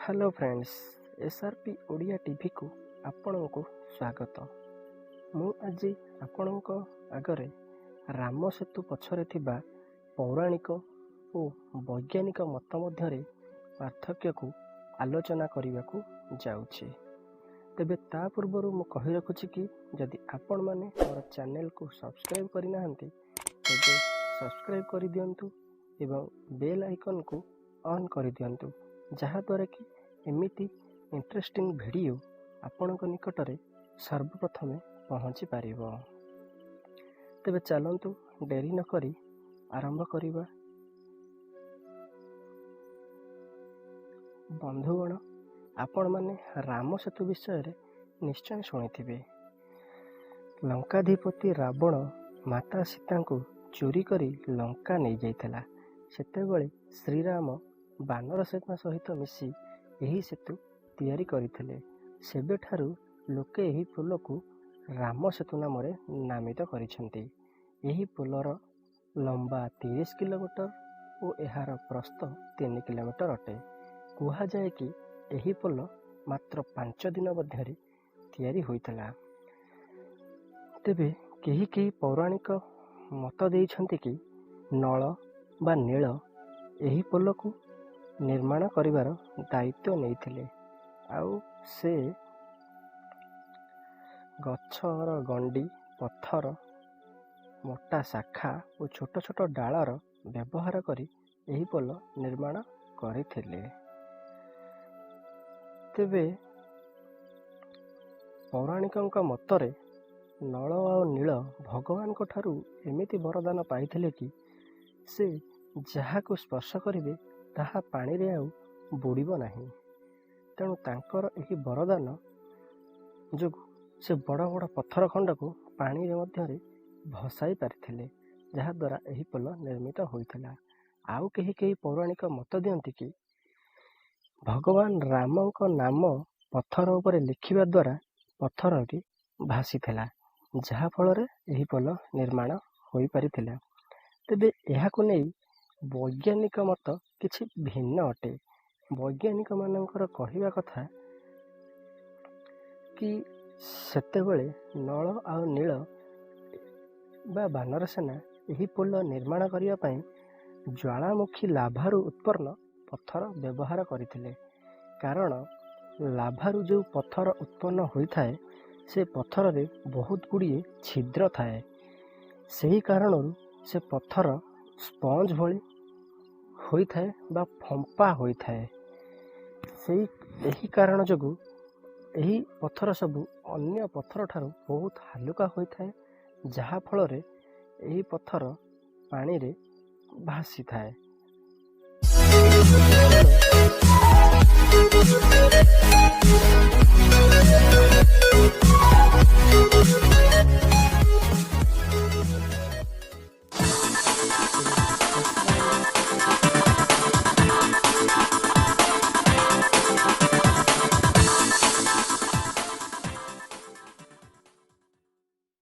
Hello friends, SRP Odia ଟିଭିକୁ ଆପଣଙ୍କୁ ସ୍ୱାଗତ। ମୁଁ ଆଜି ଆପଣଙ୍କ ଆଗରେ ରାମ ସେତୁ ପଛରେ ଥିବା ପୌରାଣିକ ଓ ବୈଜ୍ଞାନିକ ମତ ମଧ୍ୟରେ ପାର୍ଥକ୍ୟକୁ ଆଲୋଚନା କରିବାକୁ ଯାଉଛି। ତେବେ ତା ପୂର୍ବରୁ ମୁଁ କହି ରଖୁଛି କି ଯଦି ଆପଣମାନେ ମୋର ଚ୍ୟାନେଲକୁ ସବସ୍କ୍ରାଇବ୍ କରିନାହାନ୍ତି, ତେବେ ସବସ୍କ୍ରାଇବ୍ କରିଦିଅନ୍ତୁ ଏବଂ ବେଲ୍ ଆଇକନ୍କୁ ଅନ୍ କରିଦିଅନ୍ତୁ, ଯାହାଦ୍ୱାରା କି ଏମିତି ଇଣ୍ଟରେଷ୍ଟିଂ ଭିଡ଼ିଓ ଆପଣଙ୍କ ନିକଟରେ ସର୍ବପ୍ରଥମେ ପହଞ୍ଚି ପାରିବ। ତେବେ ଚାଲନ୍ତୁ, ଡେରି ନକରି ଆରମ୍ଭ କରିବା। ବନ୍ଧୁଗଣ, ଆପଣମାନେ ରାମ ସେତୁ ବିଷୟରେ ନିଶ୍ଚୟ ଶୁଣିଥିବେ। ଲଙ୍କାଧିପତି ରାବଣ ମାତା ସୀତାଙ୍କୁ ଚୋରି କରି ଲଙ୍କା ନେଇଯାଇଥିଲା। ସେତେବେଳେ ଶ୍ରୀରାମ ବାନର ସେନା ସହିତ ମିଶି ଏହି ସେତୁ ତିଆରି କରିଥିଲେ। ସେବେଠାରୁ ଲୋକେ ଏହି ପୋଲକୁ ରାମ ସେତୁ ନାମରେ ନାମିତ କରିଛନ୍ତି। ଏହି ପୋଲର ଲମ୍ବା 30 କିଲୋମିଟର ଓ ଏହାର ପ୍ରସ୍ଥ 3 କିଲୋମିଟର ଅଟେ। କୁହାଯାଏ କି ଏହି ପୋଲ ମାତ୍ର 5 ଦିନ ମଧ୍ୟରେ ତିଆରି ହୋଇଥିଲା। ତେବେ କେହି କେହି ପୌରାଣିକ ମତ ଦେଇଛନ୍ତି କି ନଳ ବା ନୀଳ ଏହି ପୋଲକୁ ନିର୍ମାଣ କରିବାର ଦାୟିତ୍ୱ ନେଇଥିଲେ, ଆଉ ସେ ଗଛର ଗଣ୍ଡି, ପଥର, ମୋଟା ଶାଖା ଓ ଛୋଟ ଛୋଟ ଡାଳର ବ୍ୟବହାର କରି ଏହି ପୋଲ ନିର୍ମାଣ କରିଥିଲେ। ତେବେ ପୌରାଣିକଙ୍କ ମତରେ ନଳ ଆଉ ନୀଳ ଭଗବାନଙ୍କ ଠାରୁ ଏମିତି ବରଦାନ ପାଇଥିଲେ କି ସେ ଯାହାକୁ ସ୍ପର୍ଶ କରିବେ, ତାହା ପାଣିରେ ଆଉ ବୁଡ଼ିବ ନାହିଁ। ତେଣୁ ତାଙ୍କର ଏହି ବରଦାନ ଯୋଗୁଁ ସେ ବଡ଼ ବଡ଼ ପଥର ଖଣ୍ଡକୁ ପାଣିରେ ମଧ୍ୟରେ ଭସାଇ ପାରିଥିଲେ, ଯାହାଦ୍ୱାରା ଏହି ପୋଲ ନିର୍ମିତ ହୋଇଥିଲା। ଆଉ କେହି କେହି ପୌରାଣିକ ମତ ଦିଅନ୍ତି କି ଭଗବାନ ରାମଙ୍କ ନାମ ପଥର ଉପରେ ଲେଖିବା ଦ୍ୱାରା ପଥରଟି ଭାସିଥିଲା, ଯାହାଫଳରେ ଏହି ପୋଲ ନିର୍ମାଣ ହୋଇପାରିଥିଲା। ତେବେ ଏହାକୁ ନେଇ ବୈଜ୍ଞାନିକ ମତ କିଛି ଭିନ୍ନ ଅଟେ। ବୈଜ୍ଞାନିକମାନଙ୍କର କହିବା କଥା କି ସେତେବେଳେ ନଳ ଆଉ ନୀଳ ବା ବାନର ସେନା ଏହି ପୋଲ ନିର୍ମାଣ କରିବା ପାଇଁ ଜ୍ୱାଳାମୁଖୀ ଲାଭାରୁ ଉତ୍ପନ୍ନ ପଥର ବ୍ୟବହାର କରିଥିଲେ। କାରଣ ଲାଭାରୁ ଯେଉଁ ପଥର ଉତ୍ପନ୍ନ ହୋଇଥାଏ, ସେ ପଥରରେ ବହୁତ ଗୁଡ଼ିଏ ଛିଦ୍ର ଥାଏ। ସେହି କାରଣରୁ ସେ ପଥର ସ୍ପଞ୍ଜ ଭଳି ହୋଇଥାଏ ବା ଫମ୍ପା ହୋଇଥାଏ। ଏହି କାରଣ ଯୋଗୁଁ ଏହି ପଥର ସବୁ ଅନ୍ୟ ପଥର ଠାରୁ ବହୁତ ହାଲୁକା ହୋଇଥାଏ, ଯାହାଫଳରେ ଏହି ପଥର ପାଣିରେ ଭାସିଥାଏ। ତେଣୁ